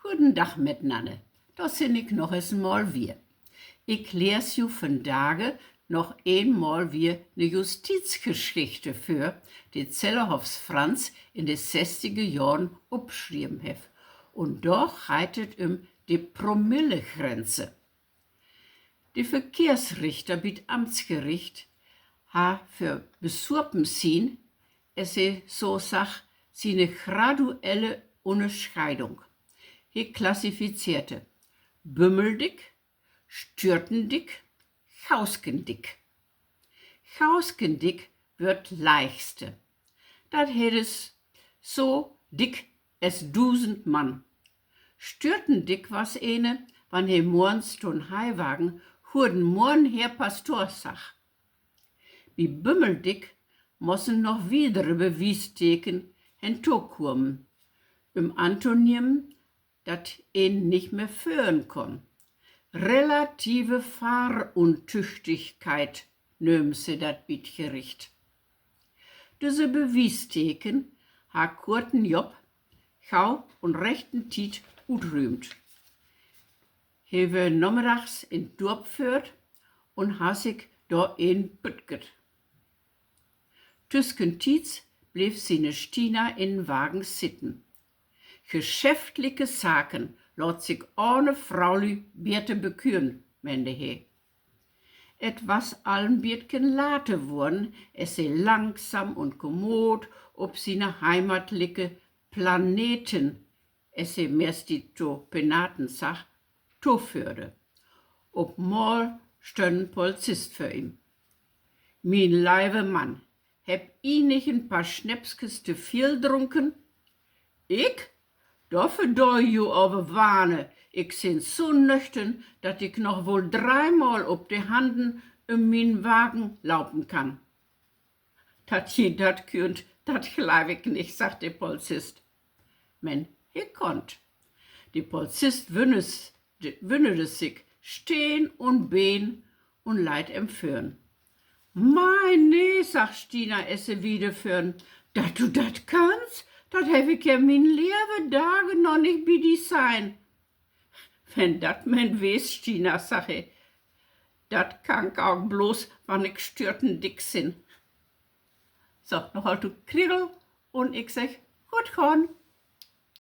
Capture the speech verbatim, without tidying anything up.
Goden Dag mitnanner. Dor sin ik noch es en Mal wier. Ik lees ju vandage noch eenmal wier 'ne Justizgeschichte vör, de Zellerhoffs Franz in de sestige Johren opschrieven hef. Un dor geiht et üm de Promillegrenze. De Verkehrsrichter bi't Amtsgericht harr för besopen sien, as he so sagg, siene graduelle Unnerscheidung. He klassifizeerte: bümmeldick, stürtendick, gauskendick. Gauskendick wöör 't leichste. Dat heet es, so dick es dusend Mann. Stürtendick was ene, wann he morns to'n Heiwagen hurden Morn, Herr Pastor sagg. Bi bümmeldick mossen noch wiedere Bewiesteken hentokomen, üm antonehmen, dat een nich mehr föhren kunn. Relative Fahruntüchtigkeit nömen se dat bi't Gericht. Düsse Bewiesteken harr Kurten Jopp gau un rechten Tiet utrüümt. He wöör namiddags in't Dörp föhrt un harr sik dor een püttket. Tüskentiets bleev siene Stina in'n Wagen sitten. Geschäftlike Saken laat sik ahne Fraulü beter beküren, mende he. Et was al en bietken later worrn, es he langsam un kommood op siene heimatlike Planeten, es he meist to Penaten sagg, toföhrde. Op mal stönn en Polizist vör em. Mien leive Mann, hebb Ji nich en paar Schnäpskes to veel drunken? Ik? Dorför do ik ju aver warne, ik sin so nöchtern, dat ik noch woll dreemal op de Hannen üm mien Wagen laupen kann. Dat Ji dat künnt, dat glööv ik nich, sagg de Polizist. Men he kunnt. De Polizist wünnerde sik Steen un Been un leit em föhren. Mei nee, sagg Stina, es se wieder föhren, dat du dat kannst, dat heff ik ja mien Levendage noch nich bi di sehn. Wenn dat men wees, Stina, sagg he, dat kann ik ok blots, wann ik störtendick sin. So, nu holt du kregel un ik segg: Goot gahn!